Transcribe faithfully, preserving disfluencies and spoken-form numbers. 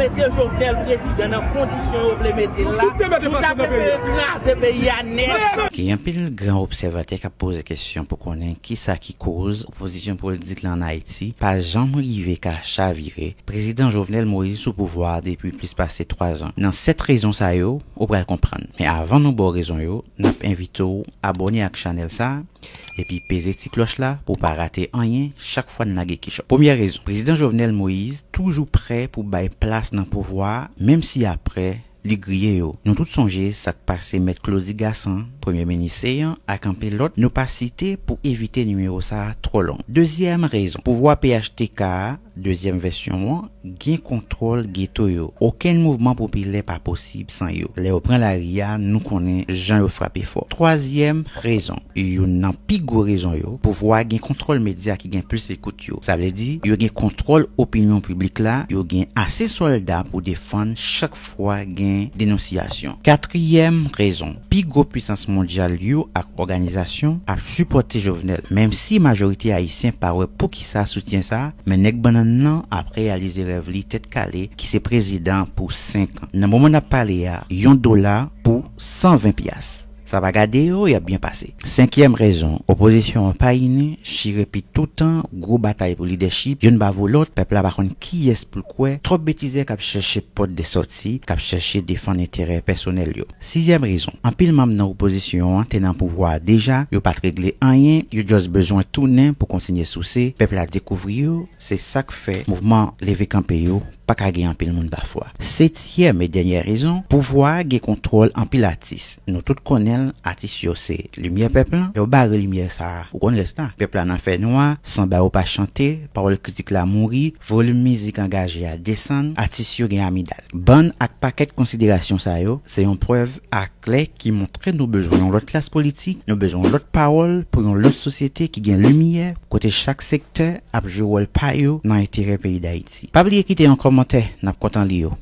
Mete Jovenel prezidan nan kondisyon yo vle mete l la, nou ta prefere kraze peyi a nèt. Gen anpil gran obsèvatè k ap poze kesyon pou konnen kisa ki koz opozisyon politik la ann Ayiti pa janm rive ka chavire. Prezidan Jovenel Moïse sou pouvwa a depi plis pase twa zan. Nan sèt rezon sa yo, ou pral konprann. Men avan nou ba w rezon yo, n ap envite w abòne ak chanèl sa a, epi peze ti klòch la pou w pa rate anyen chak fwa n lage Kichòt. Premyè rezon, prezidan Jovenel Moïse toujou prè pou bay plas nan pouvwa a, menm si apre li griye yo. Nou tout sonje sa k pase mèt Claudy Gassant, premye minis Céant, ak anpil lòt, nou pa site pou evite nimewo sa a twò long. Dezyèm rezon, pouvwa P H T K a, dezyèm vèsyon an, gen kontwòl geto yo. Okenn mouvman popilè pa posib san yo. Lè yo pran lari a, nou konnen jan yo frape fò. Twazyèm rezon, youn nan pi gwo rezon yo, pouvwa a gen kontwòl medya ki gen plis ekout yo. Sa vle di, yo gen kontwòl opinyon piblik la, yo gen ase sòlda pou defann chak fwa gen denonsiyasyon. Katriyèm rezon, pi gwo pisans mondyal yo ak òganizasyon ap sipòte Jovenel, menm si majorite ayisyen pa wè poukisa soutyen sa, men nèg bannann nan ap reyalize rèv li tèt kale, ki se prezidan pou senk an. Nan moman n ap pale a, yon dola pou san ven pyas. Sa pa gade yo, y ap byen pase. Senkyèm rezon, opozisyon an pa ini, chire pi toutan, gwo batay pou lidèchip, youn ba vo lòt, pèp la pa konn kiyès pou l kwè, twòp betizè k ap chèche pòt de sòti, k ap chèche defann enterè pèsonèl yo. Sizyèm rezon, anpil manm nan opozisyon an te nan pouvwa a deja, yo pa t regle anyen, yo just bezwen tounen pou kontinye souse, pèp la dekouvri yo, se sa k fè mouvman leve kanpe yo pa ka gen anpil moun pafwa. Setyèm e dènyè rezon, pouvwa a gen kontwòl anpil atis. Nou tout konnen l, atis yo se limyè pèp lan. Lè yo bare limyè sa a, ou konn rès la. Pèp la nan fènwa, sanba yo pa chante, pawòl kritik la mouri, volim mizik angaje a desann, atis yo gen amidal. Bann ak pakèt konsiderasyon sa yo, se yon prèv aklè ki montre nou bezwen yon lòt klas politik, nou bezwen yon lòt pawòl pou yon lòt sosyete ki gen limyè, kote chak sektè ap jwe wòl pa yo nan enterè peyi Dayiti. Pa bliye kite yon kòmantè, n ap kontan li yo.